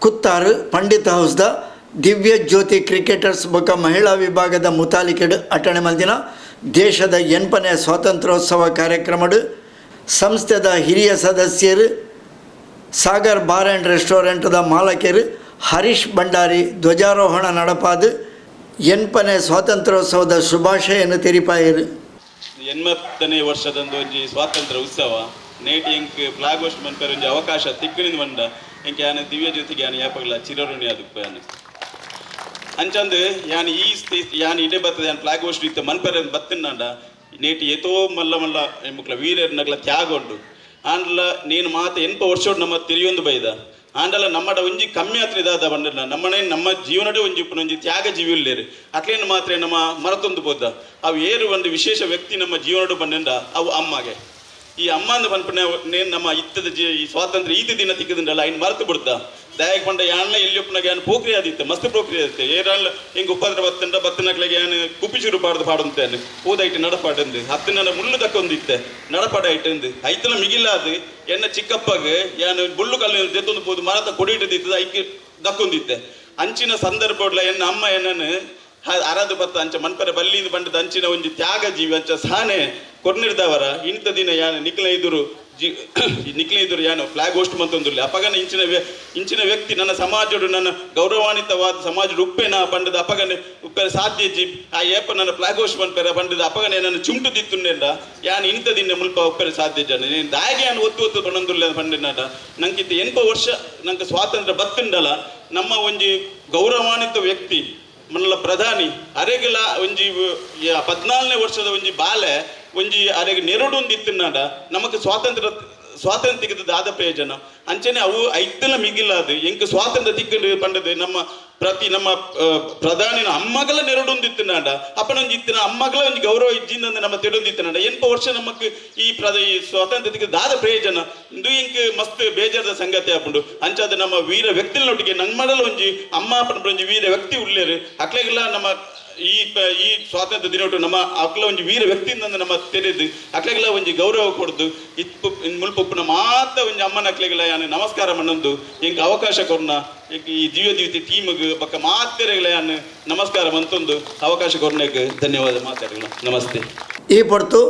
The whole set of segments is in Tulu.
ಕುತ್ತಾರು ಪಂಡಿತ್ ಹೌಸ್ದ ದಿವ್ಯ ಜ್ಯೋತಿ ಕ್ರಿಕೆಟರ್ಸ್ ಬೊಕ್ಕ ಮಹಿಳಾ ವಿಭಾಗದ ಮುತಾಲಿಕೆಡ್ ಅಟ್ಟಣೆ ಮಲ್ದಿನ ದೇಶದ 80ನೇ ಸ್ವಾತಂತ್ರ್ಯೋತ್ಸವ ಕಾರ್ಯಕ್ರಮಡ್ ಸಂಸ್ಥೆದ ಹಿರಿಯ ಸದಸ್ಯರು, ಸಾಗರ್ ಬಾರ್ ಆ್ಯಂಡ್ ರೆಸ್ಟೋರೆಂಟ್ದ ಮಾಲಕರು ಹರೀಶ್ ಭಂಡಾರಿ ಧ್ವಜಾರೋಹಣ ನಡಪಾದು 80ನೇ ಸ್ವಾತಂತ್ರ್ಯೋತ್ಸವದ ಶುಭಾಶಯನ್ನು ತೆರಿಪಾಯರು. 80ನೇ ವರ್ಷದಂದು ಒಂಜಿ ಸ್ವಾತಂತ್ರ್ಯ ಉತ್ಸವ ನೇಟಿ ಎಂಕ್ ಫ್ಲಾಗ್ ಹೋಸ್ಟ್ ಮನ್ಪೆರೆ ಒಂಜಿ ಅವಕಾಶ ತಿಕ್ಕಣಿಂದ ಬಂಡ ಎಂಕ್ ಯಾನ್ ದಿವ್ಯ ಜ್ಯೋತಿಗೆ ಯಾನ್ ಯಾಪಗ್ಲ ಚಿರಋಣಿ ಆದುಪ್ಪೆ ಯಾನ್. ಅಂಚಂದು ಯಾನ್ ಈ ಯಾನ್ ಇಡೆ ಬರ್ತದೆ, ಯಾನ್ ಫ್ಲಾಗ್ ಹೋಸ್ಟ್ ಇತ್ತೆ ಮನ್ಪೆರೆ ಬತ್ತಿನಾಂಡ ನೇಟಿ ಏತೋ ಮಲ್ಲ ಮಲ್ಲ ಮುಕ್ಲ ವೀರರ್ನಗ್ಲ ತ್ಯಾಗ ಉಂಡು. ಆಂಡಲ ನೀನು ಮಾತ ಎನ್ಪ ವರ್ಷೋಡು ನಮ್ಮ ತಿರಿಯೊಂದು ಬೈದ. ಆಂಡಲ ನಮ್ಮಡ ಒಂಜಿ ಕಮ್ಮಿ ಆತ್ರ ಇದಾದ ಬಂಡ ನಮ್ಮನೆ ನಮ್ಮ ಜೀವನಡೆ ಒಂಜಿ ಉಪ್ಪುನ ಒಂಜಿ ತ್ಯಾಗ ಜೀವಿ ಇಲ್ಲೇರು. ಅಟ್ಲೇನು ಮಾತ್ರ ನಮ್ಮ ಮರತೊಂದು ಪೋದ. ಅವು ಏರು ಒಂದು ವಿಶೇಷ ವ್ಯಕ್ತಿ ನಮ್ಮ ಜೀವನಡು ಬಂದಿಂದ ಅವು ಅಮ್ಮಗೆ. ಈ ಅಮ್ಮ ಅಂದ ಪನ್ಪನೆ ನೇನು ನಮ್ಮ ಇತ್ತದ ಜೀ ಈ ಸ್ವಾತಂತ್ರ್ಯ ಈತ ದಿನ ತಿಕ್ಕದಿಂಡಲ್ಲ ಐನ್ ಮರೆತು ಬಿಡ್ತ. ದಯಾಗ ಪಂಡ ಯಾನ್ಲ ಎಲ್ಲಿ ಉಪ್ಪುನಾಗ ಯಾನ್ ಪೋಕ್ರಿ ಆದಿತ್ತು, ಮಸ್ತ್ ಪೋಕ್ರಿ ಆದಿತ್ತು. ಏರಲ್ಲ ಹಿಂಗೆ ಉಪದ್ರ ಬತ್ತಂಡ ಬತ್ತನಕ್ಲೆಗೆ ಯಾನ್ ಕುಪಿಚುರು ಪಾಡ್ದು ಪಾಡುಂತೇನೆ ಪೂದೈಟ್ ನಡಪಾಡಂದು ಹತ್ತಿನ ಮುಳ್ಳು ತಕ್ಕೊಂದಿತ್ತೆ ನಡಪಾಡ ಐಟಂದು ಐತಲ ಮಿಗಿಲ್ಲ. ಅದು ಎನ್ನ ಚಿಕ್ಕಪ್ಪಗೆ ಯಾನ್ ಬುಳ್ಳು ಕಲ್ಲು ದೆತ್ತೊಂದು ಪೋದು ಮರತ ಕೊಡಿಟ್ಟು ಐಕ್ ದಕ್ಕೊಂದಿತ್ತೆ. ಅಂಚಿನ ಸಂದರ್ಭಡ್ಲ ಎನ್ನ ಅಮ್ಮ ಎನ್ನನ್ನು ಅರದು ಬತ್ತ ಅಂಚ ಮನ್ಪರೆ ಬಲ್ಲಿಂದ ಬಂಡದ ಅಂಚಿನ ಒಂಜಿ ತ್ಯಾಗ ಜೀವಿ ಅಂಚ ಸಾನೆ ಕೊರ್ನಿರ್ದವರ. ಇಂಥ ದಿನ ಯಾನು ನಿಕ್ಲ ಎದುರು ಜಿ ನಿಕ್ಲ ಎದುರು ಯಾನು ಫ್ಲಾಗ್ ಹೋಸ್ಟ್ ಮಂತೊಂದುಲ್ಲ. ಅಪಗನ ಇಂಚಿನ ವ್ಯಕ್ತಿ ನನ್ನ ಸಮಾಜಡು ನನ್ನ ಗೌರವಾನ್ವಿತವಾದ ಸಮಾಜದ ಉಪ್ಪೇನ ಪಂಡದ ಅಪಗನೆ ಉಪ್ಪೆರ ಸಾಧ್ಯ ಜಿ ಆ ಏಪ ನನ್ನ ಫ್ಲಾಗ್ ಹೋಸ್ಟ್ ಮನ್ಪೆರ ಪಂಡದ ಅಪಗನೆ ನನ್ನ ಚುಂಟು ದಿತ್ತುಂಡೆಂಡ ಯಾನು ಇಂಥ ದಿನ ಮುಲ್ಪ ಉಪ್ಪೆರ ಸಾಧ್ಯ ಜನ ನೀನು ದಾಗೆ ಯಾನು ಒತ್ತು ಒತ್ತು ಪಂಡೊಂದುಲ್ಲ ಪಂಡಿನಾಡ. ನಂಗಿತ್ತ 80 ವರ್ಷ ನಂಗೆ ಸ್ವಾತಂತ್ರ್ಯ ಬತ್ತುಂಡಲ ನಮ್ಮ ಒಂಜಿ ಗೌರವಾನ್ವಿತ ವ್ಯಕ್ತಿ ಮನಲ ಪ್ರಧಾನಿ ಅರೆಗಲ ಒಂಜಿ 14ನೇ ವರ್ಷದ ಒಂಜಿ ಬಾಲೆ ಒಂಜಿ ಅರೆಗೆ ನೆರಡೊಂದಿತ್ತಿನಾಡ ನಮಕ್ ಸ್ವಾತಂತ್ರ್ಯ ಸ್ವಾತಂತ್ರ್ಯ ತಿಕ್ಕದ ಆದ ಪ್ರಯೋಜನ. ಅಂಚನೆ ಅವು ಐತಲ ಮಿಗಿಲ್ಲ. ಅದು ಎಂಕ್ ಸ್ವಾತಂತ್ರ್ಯ ತಿಕ್ಕಂಡು ಪಂಡದು ನಮ್ಮ ಪ್ರತಿ ನಮ್ಮ ಪ್ರಧಾನಿನ ಅಮ್ಮಗಳ ನೆರಡೊಂದಿತ್ತಿನಾಡ ಅಪ್ಪನೊಂಜಿ ಇತ್ತಿನ ಅಮ್ಮಗಳ ಒಂಜಿ ಗೌರವ ಇಜ್ಜಿಂದ ನಮ್ಮ ತೆಡೊಂದಿತ್ತಿನಾಡ 80 ವರ್ಷ ನಮಕ್ ಈ ಈ ಸ್ವಾತಂತ್ರ್ಯ ತಿಕ್ಕದ ಆದ ಪ್ರಯೋಜನ ಇಂದು ಎಂಕ್ ಮಸ್ತ್ ಬೇಜಾರದ ಸಂಗತಿ ಆಪುಂಡು. ಅಂಚಾದ ನಮ್ಮ ವೀರ ವ್ಯಕ್ತಿನೊಟ್ಟಿಗೆ ನಮ್ಮಡಲ ಒಂಜಿ ಅಮ್ಮ ಅಪ್ಪನ ಒಂಜಿ ವೀರ ವ್ಯಕ್ತಿ ಉಳ್ಳೇರು ಅಕ್ಲೆಗೆಲ್ಲ ನಮ್ಮ ಈ ಈ ಸ್ವಾತಂತ್ರ್ಯ ದಿನೋಟು ನಮ್ಮ ಅಕ್ಲ ಒಂಜಿ ವೀರ ವ್ಯಕ್ತಿಯಿಂದ ನಮ್ಮ ತೆರೆದು ಅಕ್ಲೆಗೆಲ್ಲ ಒಂಜಿ ಗೌರವ ಕೊಡ್ದು ಇಪ್ಪು ಮುಲ್ಪುಪ್ಪುನ ಮಾತ ಒಂಜಿ ಅಮ್ಮನ ಅಕ್ಲೆಗೆಲ್ಲ ಯಾನು ನಮಸ್ಕಾರ ಮಣ್ಣೊಂದು ಎಂಕ್ ಅವಕಾಶ ಕೊರ್ನ ಎಂಕ್ ಈ ದಿವ್ಯ ಜ್ಯೋತಿ ಟೀಮ್ಗೆ ಬಕ್ಕ ಮಾತೆರೆಗಳ ಯಾನು ನಮಸ್ಕಾರ ಮಂತೊಂದು ಅವಕಾಶ ಕೊರ್ನಕ್ಕೆ ಧನ್ಯವಾದ ಮಾತಾಡಲ್ಲ. ನಮಸ್ತೆ. ಈ ಪೊರ್ತು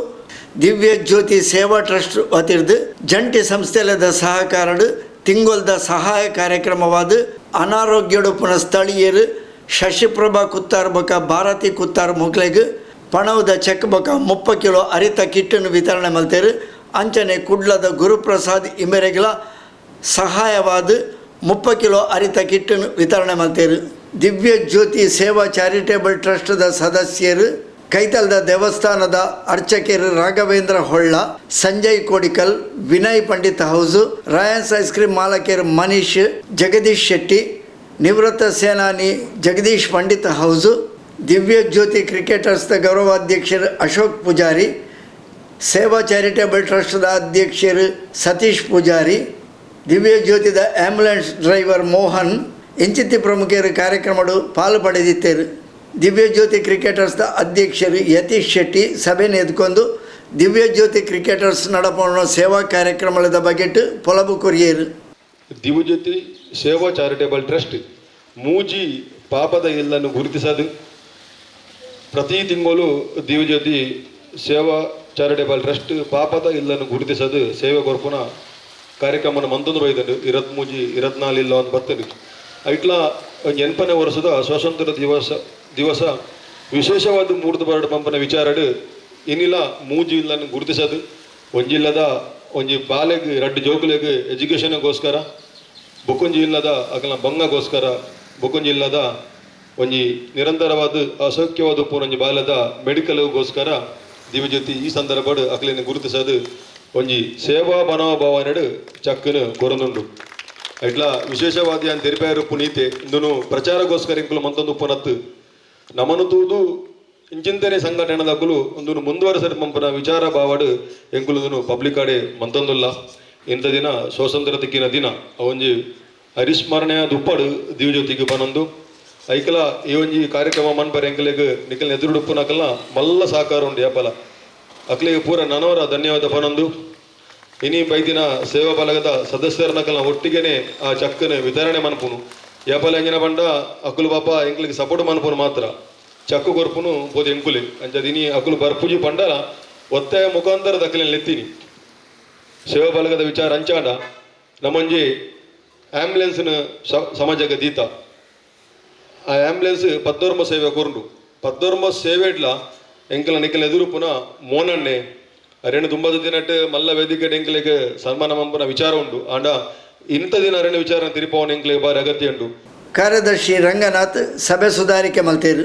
ದಿವ್ಯ ಜ್ಯೋತಿ ಸೇವಾ ಟ್ರಸ್ಟ್ ವತಿರ್ದು ಜಂಟಿ ಸಂಸ್ಥೆಲದ ಸಹಕಾರಡು ತಿಂಗೊಲ್ದ ಸಹಾಯ ಕಾರ್ಯಕ್ರಮವಾದ ಅನಾರೋಗ್ಯಡುಪ್ಪುನ ಸ್ಥಳೀಯರು ಶಶಿಪ್ರಭಾ ಕುತ್ತಾರ್ ಬೊಕ ಭಾರತಿ ಕುತ್ತಾರ್ ಮೊಕ್ಲೆಗ್ ಪಣವುದ ಚೆಕ್ ಬೊಕ 30 ಕಿಲೋ ಅರಿತ ಕಿಟ್ಟನ್ನು ವಿತರಣೆ ಮಲ್ತೇರು. ಅಂಚನೆ ಕುಡ್ಲದ ಗುರುಪ್ರಸಾದ್ ಇಮೆರೆಗ್ಲ ಸಹಾಯವಾದ 30 ಕಿಲೋ ಅರಿತ ಕಿಟ್ಟನ್ನು ವಿತರಣೆ ಮಲ್ತೇರು. ದಿವ್ಯ ಜ್ಯೋತಿ ಸೇವಾ ಚಾರಿಟೇಬಲ್ ಟ್ರಸ್ಟ್ದ ಸದಸ್ಯರು ಕೈತಲ್ದ ದೇವಸ್ಥಾನದ ಅರ್ಚಕರು Raghavendra Holla, Sanjay Kodikal, Vinay Pandit house, Rayans ice cream ಮಾಲಕರು ಮನೀಶ್, ಜಗದೀಶ್ ಶೆಟ್ಟಿ, ನಿವೃತ್ತ ಸೇನಾನಿ ಜಗದೀಶ್ ಪಂಡಿತ್ ಹೌಸು, ದಿವ್ಯ ಜ್ಯೋತಿ ಕ್ರಿಕೆಟರ್ಸ್ದ ಗೌರವಾಧ್ಯಕ್ಷರು ಅಶೋಕ್ ಪೂಜಾರಿ, ಸೇವಾ ಚಾರಿಟೇಬಲ್ ಟ್ರಸ್ಟ್ದ ಅಧ್ಯಕ್ಷರು ಸತೀಶ್ ಪೂಜಾರಿ, ದಿವ್ಯ ಜ್ಯೋತಿದ ಆಂಬ್ಯುಲೆನ್ಸ್ ಡ್ರೈವರ್ ಮೋಹನ್ ಇಂಚಿತ್ತಿ ಪ್ರಮುಖರು ಕಾರ್ಯಕ್ರಮಡು ಪಾಲು ಪಡೆದಿತ್ತೇರು. ದಿವ್ಯ ಜ್ಯೋತಿ ಕ್ರಿಕೆಟರ್ಸ್ದ ಅಧ್ಯಕ್ಷರು ಯತೀಶ್ ಶೆಟ್ಟಿ ಸಭೆ ಎದ್ಕೊಂಡು ದಿವ್ಯ ಜ್ಯೋತಿ ಕ್ರಿಕೆಟರ್ಸ್ ನಡಪೋಣ ಸೇವಾ ಕಾರ್ಯಕ್ರಮದ ಬಗೆಟ್ ಪೊಲಬು ಕೊರಿಯರು. ದಿವ್ಯಜ್ಯೋತಿ ಸೇವಾ ಚಾರಿಟೇಬಲ್ ಟ್ರಸ್ಟ್ ಮೂಜಿ ಪಾಪದ ಇಲ್ಲನ್ನು ಗುರುತಿಸದು ಪ್ರತಿ ತಿಂಗಳು ದಿವ್ಯಜ್ಯೋತಿ ಸೇವಾ ಚಾರಿಟೇಬಲ್ ಟ್ರಸ್ಟ್ ಪಾಪದ ಇಲ್ಲನ್ನು ಗುರುತಿಸದು ಸೇವೆ ಕೊರ್ಪುನ ಕಾರ್ಯಕ್ರಮನ ಮಂತೊಂದು ಬೈದಂಡು 23 24 ಇಲ್ಲ ಒಂದು ಬರ್ತದೆ. ಐಟ್ಲ ಒಂಜಿ 80ನೇ ವರ್ಷದ ಸ್ವಾತಂತ್ರ್ಯ ದಿವಸ ದಿವಸ ವಿಶೇಷವಾದ ಮೂರ್ದು ಬರಡು ಪಂಪನ ವಿಚಾರಡು ಇನಿಲ ಮೂಜಿ ಇಲ್ಲನ್ನು ಗುರುತಿಸದು ಒಂಜಿಲ್ಲದ ಒಂಜಿ ಬಾಲೆಗ್ ರಡ್ಡು ಜೋಕುಲೆಗ್ ಎಜುಕೇಷನ್ಗೋಸ್ಕರ, ಬೊಕ್ಕೊಂಜಿ ಇಲ್ಲದ ಅಕಲ್ನ ಬಂಗಗೋಸ್ಕರ, ಬೊಕ್ಕೊಂಜಿ ಇಲ್ಲದ ಒಂಜಿ ನಿರಂತರವಾದ ಅಸೌಖ್ಯವಾದ ಉಪ್ಪುನ ಒಂಜಿ ಬಾಲದ ಮೆಡಿಕಲ್ಗೋಸ್ಕರ ದಿವ್ಯಜ್ಯೋತಿ ಈ ಸಂದರ್ಭಡ್ ಅಕಲಿನ ಗುರುತಿಸದು ಒಂಜಿ ಸೇವಾ ಮನೋಭಾವನೆಡು ಚಕ್ಕನು ಕೊರನುಂಡು. ಐಟ್ಲ ವಿಶೇಷವಾದ ಯಾನ್ ತೆರಿಪಾಯರು ಪುನೀತೆ ಇಂದನು ಪ್ರಚಾರಗೋಸ್ಕರ ಇಂಕುಲು ಮಂತೊಂದು ಉಪ್ಪುನತ್ತು ನಮನು ತೂದು ಇಂಚಿಂತನೆ ಸಂಘಟನೆದಕುಲು ಒಂದನು ಮುಂದುವರೆಸರು ಮಂಪನ ವಿಚಾರ ಭಾವಡು ಎಂಕುಲು ಪಬ್ಲಿಕ್ ಆಡೆ ಮಂತೊಂದುಲ್ಲ. ಇಂಥ ದಿನ ಸ್ವಾತಂತ್ರ್ಯ ತಿಕ್ಕಿನ ದಿನ ಅವೊಂಜಿ ಹರಿಸ್ಮರಣೆಯ ದುಪ್ಪಡು ದಿವ್ಯಜ್ಯೋತಿಗೆ ಪನೊಂದು ಐಕಲ ಈ ಒಂಜಿ ಕಾರ್ಯಕ್ರಮ ಮನ್ಪರೆ ಎಂಕಲೆಗ್ ನಿಕಲ್ನ ಎದುರುಡುಪ್ಪುನಕಲ್ನ ಮಲ್ಲ ಸಹಕಾರ ಉಂಡು. ಯಾಪಲ ಅಕ್ಲೆಗ್ ಪೂರ ನನವರ ಧನ್ಯವಾದ ಪನೊಂದು. ಇನಿ ಬೈದಿನ ಸೇವಾ ಬಳಗದ ಸದಸ್ಯರನಕಲ್ನ ಒಟ್ಟಿಗೆನೆ ಆ ಚಕ್ಕನ ವಿತರಣೆ ಮನ್ಪುನು. ಏಪಲ ಎಂಜಿನ ಪಂಡ ಅಕುಲು ಪಾಪ ಎಂಕ್ಲಿಗೆ ಸಪೋರ್ಟ್ ಮನ್ಪುನು ಮಾತ್ರ, ಚಕ್ಕು ಕೊರ್ಪುನು ಪೋದು ಎಂಕುಲೆ. ಅಂಚ ಇನಿ ಅಕುಲು ಬರ್ಪುಜಿ ಪಂಡಲ ಒತ್ತಾಯ ಮುಖಾಂತರ ದಕಲಿನ ಲೆತ್ತೀನಿ. ಸೇವಾ ಬಳಗದ ವಿಚಾರ ಅಂಚಾಂಡ ನಮ್ಮೊಂಜಿ ಆಂಬ್ಯುಲೆನ್ಸ್ನ ಸಮಾಜಕ್ಕೆ ದೀತ. ಆ ಆಂಬ್ಯುಲೆನ್ಸ್ ಪದ್ದೋರ್ಮ ಸೇವೆ ಕೊರ್ಂಡು. ಪದ್ದೋರ್ಮ ಸೇವೆಡ್ಲ ಎಂಕಲ ನಿಕಲ ಎದುರುಪುನ ಮೋನಣ್ಣೆ ಅರೆಣ ತುಂಬದ ದಿನಟ್ ಮಲ್ಲ ವೇದಿಕೆ ಎಂಕಲೆಗ್ ಸನ್ಮಾನ ಮಂಪುನ ವಿಚಾರ ಉಂಡು. ಆಂಡ ಇಂಥ ದಿನ ಅರೆಣ ವಿಚಾರ ತಿರುಪವನ ಎಂಕಲೆಗ್ ಬಾರಿ ಅಗತ್ಯ ಉಂಡು. ಕಾರ್ಯದರ್ಶಿ ರಂಗನಾಥ್ ಸಭೆ ಸುಧಾರಿಕೆ ಮಲ್ತೇರು.